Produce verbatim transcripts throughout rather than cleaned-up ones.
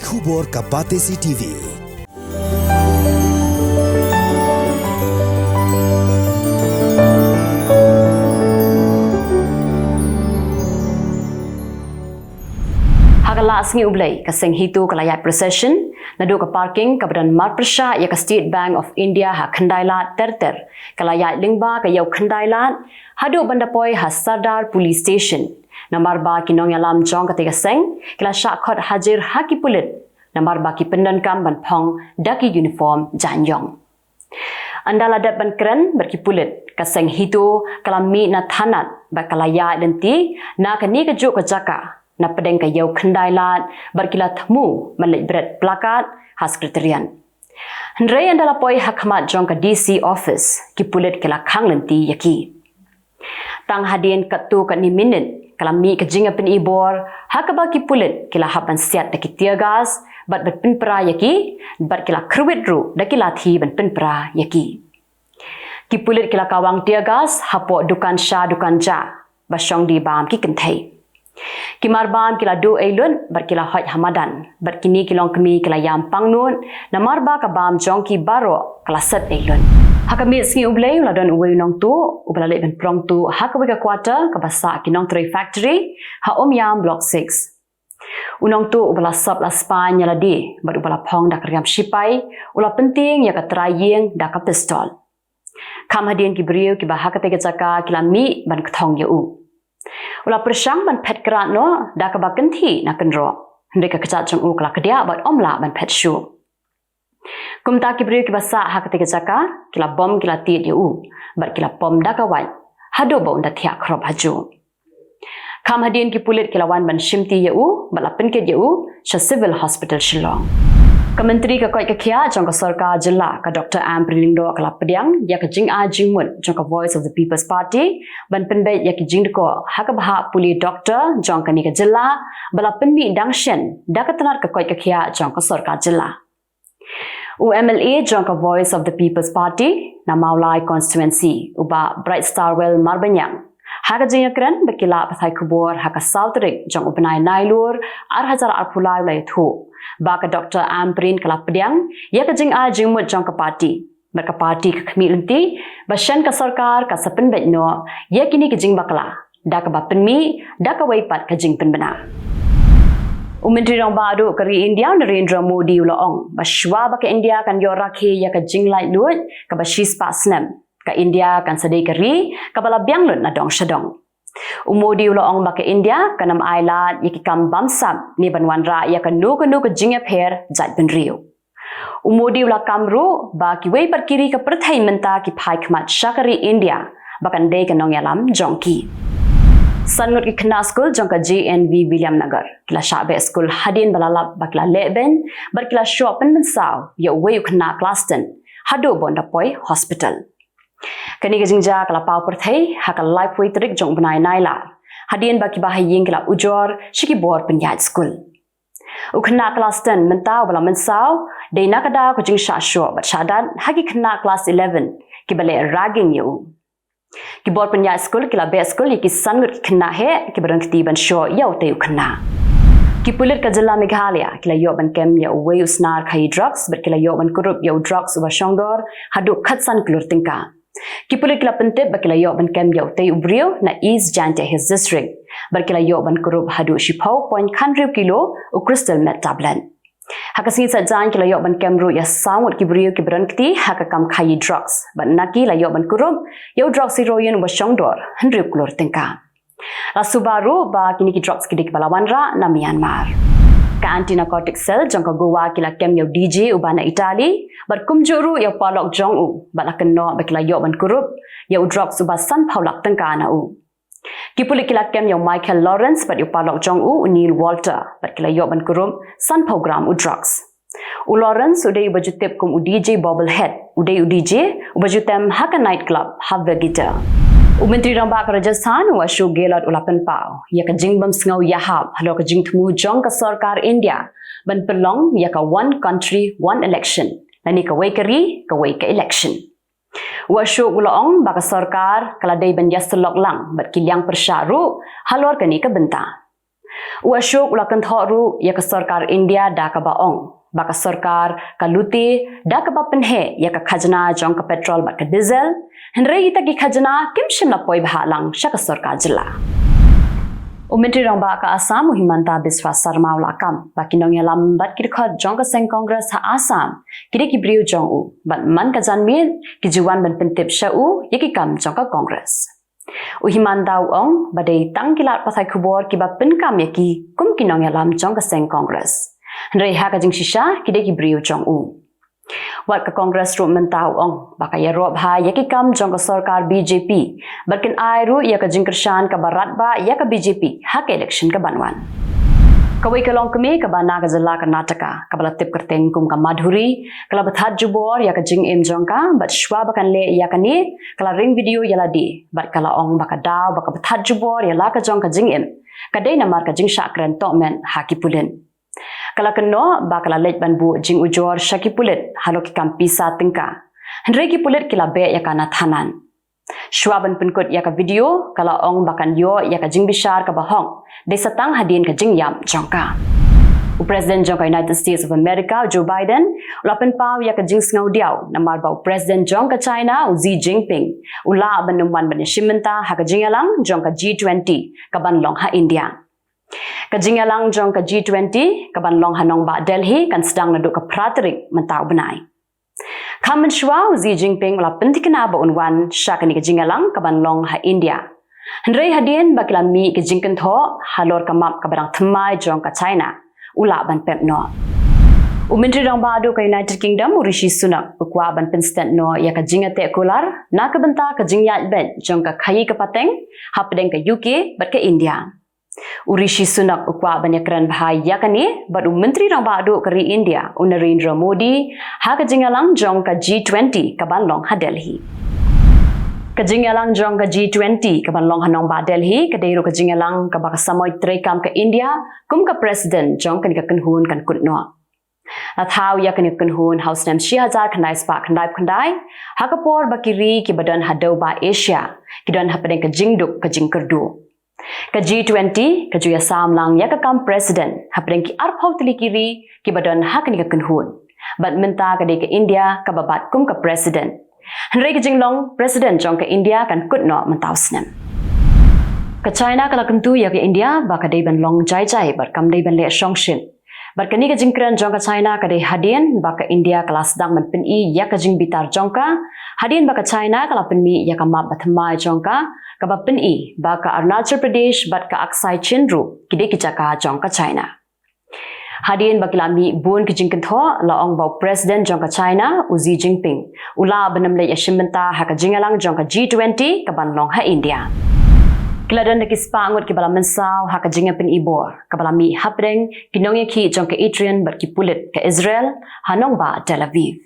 Khubor ka Batesi T V. Ha ka la sngi U Blei, ka seng HITO ka la ïaid procession naduh ka parking kaba don marpyrshah ïa ka State Bank of India ha Khyndai Lad ter ter. Ka la ïaid lyngba ka Ïew Khyndai Lad haduh ban da poi ha Sardar Police Station. Namar ba ki nongïalam jong katei ka seng ki la shah khot hajir ha ki pulit namar ba ki pyndonkam ban phong da ki uniform jaiñïong. Ynda la dep ban kren bad ki pulit, ka seng HITO ka la mih na thanat bad ka la ïaid lynti na kane kajuh ka jaka na pdeng ka Ïew Khyndai Lad bad ki la thmu ban leit bret placard ha Secretariat. Hynrei ynda la poi ha khmat jong ka D C office, ki pulit ki la khang lynti ïa ki. Tang hadien katto katne minit ka la mih ka jingïapyni bor ha kaba ki pulit ki la hap ban siat da ki tear gas bad ban pynpra ïa ki, bad ki la kyrwit ruh da ki lathi ban pynpra ïa ki. Ki pulit ki la kawang tear gas hapoh dukan sha dukan ja ba shong die bam ki kynthei. Ki marbam ki la duh ei lut bad ki la hoid ha madan, bad kine ki longkmie ki la ïam pangnud namar ba ka bam jong ki baroh ka la set ei lut. Ha ka miet sngi U Blei u la don uwei u nongtuh uba la leit ban prong tuh ha kawei ka quarter kaba sah ki nongtrei factory ha Umiam Block six. U nongtuh uba la sop la spaiñ ïa lade bad uba la phong da ka riam shipai, u la pyntieng ïa ka trai ïing da ka pistol. Kham hadien ki briew kiba ha katei ka jaka ki la mih ban kthong ïa u. U la pyrshang ban phet krad noh da kaba kynthih na kynroh, hynrei ka kjat jong u ka la kdiah bad um lah ban phet shuh. Kumta ki briew kiba sah ha katei ka jaka ki la bom ki la tied ïa u bad ki la pom da ka wait haduh ba un da thiah khrop hajuh. Kham hadien ki pulit ki la wan ban shimti ïa u bad la pynkit ïa u sha Civil Hospital Shillong. Ka Myntri ka koit ka khiah jong ka sorkar jylla, ka Doctor Ampareen Lyngdoh, ka la pdiang ïa ka jingai jingmut jong ka Voice of the People's Party ban pynbeit ïa ki jingdkoh ha ka bhah pule doktor jong kane ka jylla ba la pynmih dang shen da ka tnat ka koit ka khiah jong ka sorkar jylla. U M L A jong ka Voice of the People's Party na Mawlai Constituency, u Bah Brightstarwell Marbaniang, ha ka jingïakren bad ki lad pathai khubor ha ka saw tarik jong u bnai Nailur ar hajar arphew lai, u la ïathuh ba ka Doctor Ampareen ka la pdiang ïa ka jingai jingmut jong ka party, bad ka party ka khmih lynti ba shen ka sorkar ka sa pynbeit noh ïa kine ki jingbakla da kaba pynmih da kawei pat ka jingpynbna. U Myntri Rangbah Duh ka ri India, Narendra Modi, u la ong ba shuwa ba ka India kan ïoh rakhe ïa ka jinglaitluid kaba shispah snem, ka India kan sa dei ka ri kaba la biang lut na dong sha dong. U Modi u la ong ba ka India kan ym ailad ïa ki kam bamsap ne ban wanrah ïa kano kano ka jingïapher jaitbynriew. U Modi u la kam ruh ba kiwei pat ki ri ka pyrthei mynta ki phai khmat sha ka ri India ba kan dei ka nongïalam jong ki. San ngut ki khynnah skul jong ka J N V Williamnagar ki la shah beh skul hadien ba la lap ba ki la leh beiñ bad ki la shoh pynmynsaw ïa uwei u khynnah klas ten haduh ba un da poi hospital. Kane ka jingjia ka la paw pyrthei ha ka laiphew tarik jong u bnai Nailar, hadien ba ki bahaïing ki la ujor sha ki bor pynïaid skul. U khynnah klas ten mynta uba la mynsaw dei na ka daw ka jingshah shoh bad shah dat ha ki khynnah klas eleven kiba leh ragging ïa u. Ki bor pynïaid skul ki la beh skul ïa ki san ngut ki khynnah heh kiba don kti ban shoh ïa utei u khynnah. Ki pulit ka jylla Meghalaya ki la ïoh ban kem ïa uwei u snar khaïi drugs bad ki la ïoh ban kurup ïa u drugs uba shongdor haduh khatsan klur tyngka. Ki pulit ki la pyntip ba ki la ïoh ban kem ïa utei u briew na East Jaintia Hills District bad ki la ïoh ban kurup haduh shiphew point khathynriew kilo u crystal meth tablet. Ha ka sngi Saitjaiñ ki la ïoh ban kem ruh ïa saw ngut ki briew kiba don kti ha ka kam khaïi drugs bad na ki la ïoh ban kurup ïa u drugs heroin uba shongdor hynriew klur tyngka. La suba ruh ba kine ki drugs ki dei kiba la wanrah na Myanmar. Ka Anti Narcotic Cell jong ka Goa ki la kem ïa u D J uba na Italy bad kumjuh ruh ïa u paralok jong u bad la kynnoh ba ki la ïoh ban kurup ïa u drugs uba sanphew lak tyngka na u. Ki pulit ki la kem ïa u Michael Lawrence bad ïa u paralok jong u, u Neil Walter, bad ki la ïoh ban kurup sanphew gram u drugs. U Lawrence u dei uba ju tip kum u D J Bobblehead, u dei u D J uba ju tem ha ka night club ha Vegeta. U Myntri Rangbah ka Rajasthan, u Ashok Gehlot, u la pynpaw ïa ka jingbymsngew ïahap halor ka jingthmu jong ka sorkar India ban pynlong ïa ka One Country, One Election, lane kawei ka ri kawei ka election. U Ashok u la ong ba ka sorkar ka la dei ban ïasyllok lang bad ki liang pyrshah ruh halor kane ka bynta. U Ashok u la kynthoh ruh ïa ka sorkar India da kaba ong ba ka sorkar ka lute da kaba pynheh ïa ka khajna jong ka petrol bad ka diesel, hynrei ita ki khajna kim shym la poi bha lang sha ka sorkar jylla. U Myntri Rangbah ka Assam u Himanta Biswa Sarma u la kam ba ki nongïalam bad ki dkhot jong ka seng Congress ha Assam ki dei ki briew jong u bad man ka janmiet ki ju wan ban pyntip sha u ïa ki kam jong ka Congress. U Himanta u ong ba dei tang ki lad pathai khubor kiba pynkam ïa ki kum ki nongïalam jong ka seng Congress, hynrei ha ka jingshisha ki dei ki briew jong u. Wat ka Congress ruh mynta u ong ba ka ïaroh bha ïa ki kam jong ka sorkar B J P bad kin ai ruh ïa ka jingkyrshan kaba radbah ïa ka B J P ha ka election kaban wan. Kawei ka longkmie kaba na ka jylla Karnataka kaba la tip kyrteng kum ka Madhuri ka la bthad jubor ïa ka jingim jong ka bad shuwa ba kan leh ïa kane ka la ring video ïa lade bad ka la ong ba ka daw ba ka bthad jubor ïa la ka jong ka jingim ka dei namar ka jingshah kren tohmet ha ki pulit. Ka la kynnoh ba ka la leit ban buh jingujor sha ki pulit halor ki kam pisa tyngka, hynrei ki pulit ki la beh ïa ka na thanan. Shuwa ban pynkut ïa ka video ka la ong ba kan ïoh ïa ka jingbishar kaba hok dei sa tang hadien ka jingïap jong ka. U President jong ka United States of America u Joe Biden u la pynpaw ïa ka jingsngewdiaw namar ba u President jong ka China u Xi Jinping u lah ban ym wan ban ïashim bynta ha ka jingïalang jong ka G twenty kaban long ha India. Ka jingïalang jong ka G twenty kaban long ha nongbah Delhi kan sdang naduh ka phra tarik mynta u bnai. Kham mynshuwa u Xi Jinping u la pynthikna ba un wan sha kane ka jingïalang kaban long ha India, hynrei hadien ba ki la mih ka jingkynthoh halor ka map kaba dang thymmai jong ka China u lah ban pep noh. U Myntri Rangbah duh ka United Kingdom u Rishi Sunak u kwah ban pynstet noh ïa ka jingïateh kular na ka bynta ka jingïaid beit jong ka khaïi ka pateng hapdeng ka U K bad ka India. U Rishi Sunak u kwah ban ïakren bha ïa kane bad u Myntri Rangbah duh ka ri India u Narendra Modi ha ka jingïalang jong ka G twenty kaban long ha Delhi. Ka jingïalang jong ka G twenty kaban long ha nongbah Delhi ka dei ruh ka jingïalang kaba ka samoi treikam ka India kum ka President jong kane ka kynhun kan kut noh. La thaw ïa kane ka kynhun ha u snem shi hajar khyndai spah khyndaiphew khyndai ha ka por ba ki ri kiba don ha dewbah Asia ki don hapdeng ka jingduk ka jingkyrduh. Ka G twenty ka ju ïasam lang ïa ka kam President hapdeng ki arphew tylli ki ri kiba don ha kane ka kynhun bad mynta ka dei ka India kaba bat kum ka President. Hynrei ka jinglong President jong ka India kan kut noh mynta u snem. Ka China ka la kyntu ïa ka India ba ka dei ban long jai jai bad kam dei ban leh shongshit. Bad kane ka jingkren jong ka China ka dei hadien ba ka India ka la sdang ban pyni ïa ka jingbitar jong ka hadien ba ka China ka la pynmih ïa ka map ba thymmai jong ka kaba pyni ba ka Arunachal Pradesh bad ka Aksai Chin ruh ki dei ki jaka jong ka China. Hadien ba ki la mih bun ki jingkynthoh la ong ba u President jong ka China u Xi Jinping u lah ban ym leit ïashim bynta ha ka jingïalang jong ka G twenty kaban long ha India. Ki la don da ki spah ngut kiba la mynsaw ha ka jingïapyni bor kaba la mih hapdeng ki nongïakhih jong ka Eritrean bad ki pulit ka Israel ha nongbah Tel Aviv.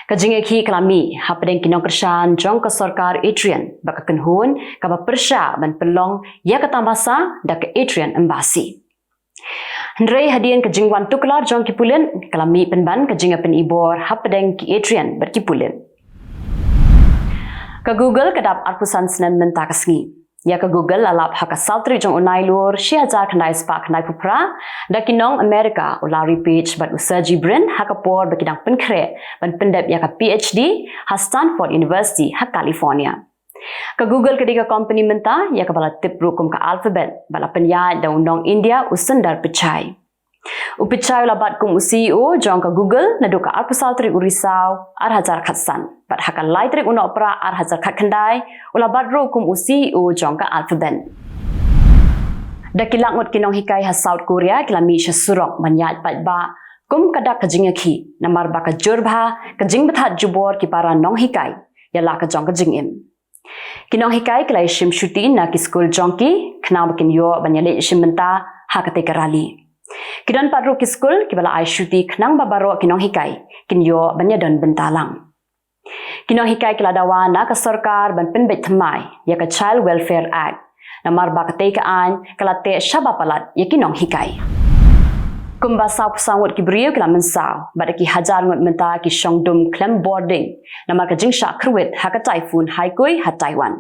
Ka jingïakhih ka la mih hapdeng ki nongkyrshan jong ka sorkar Eritrean bad ka kynhun kaba pyrshah ban pynlong ïa ka tamasa da ka Eritrean Embassy. Hynrei hadien ka jingwan tuklar jong ki pulit ka la mih pynban ka jingïapyni bor hapdeng ki Eritrean bad ki pulit. Ka Google ka dap arphew san snem mynta ka sngi. Ïa ka Google la lap ha ka saw tarik jong u Nailur shi hajar khyndai spah khyndaiphew phra da ki nong America u Larry Page bad u Sergey Brin ha ka por ba ki dang pynkhreh ban pyndep ïa ka P H D ha Stanford University ha California. Ka Google ka dei ka company mynta ïa kaba la tip ruh kum ka Alphabet ba la pynïaid da u nong India u Sundar Pichai. U Pichai u la bat kum u C E O jong ka Google naduh ka arphew saw tarik u Risaw ar hajar khatsan bad ha ka lai tarik u Nohprah ar hajar khatkhyndai u la bat ruh kum u C E O jong ka Alphabet. Da ki lak ngut ki nonghikai ha South Korea ki la mih sha surok ban ïaid paidbah kum ka dak ka jingïakhih namar ba ka jur bha ka jingbthad jubor ki para nonghikai ïa la ka jong ka jingim. Ki nonghikai ki la ïashim shuti na ki skul jong ki khnang ba kin ïoh ban ïaleit ïashim bynta ha katei ka rally. Ki don pat ruh ki skul kiba la ai shuti khnang ba baroh ki nonghikai kin ïoh ban ïadon bynta lang. Ki nonghikai ki la dawa na ka sorkar ban pynbeit thymmai ïa ka Child Welfare Act namar ba katei ka aiñ ka la teh shaba palat ïa ki nonghikai. Kumba sawphew saw ngut ki briew ki la mynsaw bad da ki hajar ngut mynta ki shong dum khlem bording namar ka jingshah kyrwit ha ka Typhoon Haikui ha Taiwan.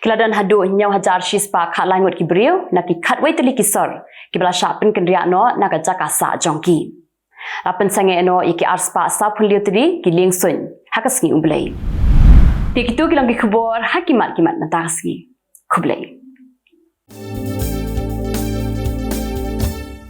Ki la don haduh hynñiew hajar shispah khatlai ngut ki briew na ki khatwei tylli ki sor kiba la shah pynkynriah noh na ka jaka sah jong ki. La pynsangeh noh ïa ki arspah sawphew hynriew tylli ki liengsuiñ ha ka sngi U Blei. Te kito ki long ki khubor ha ki mat ki mat mynta ka sngi. Khublei.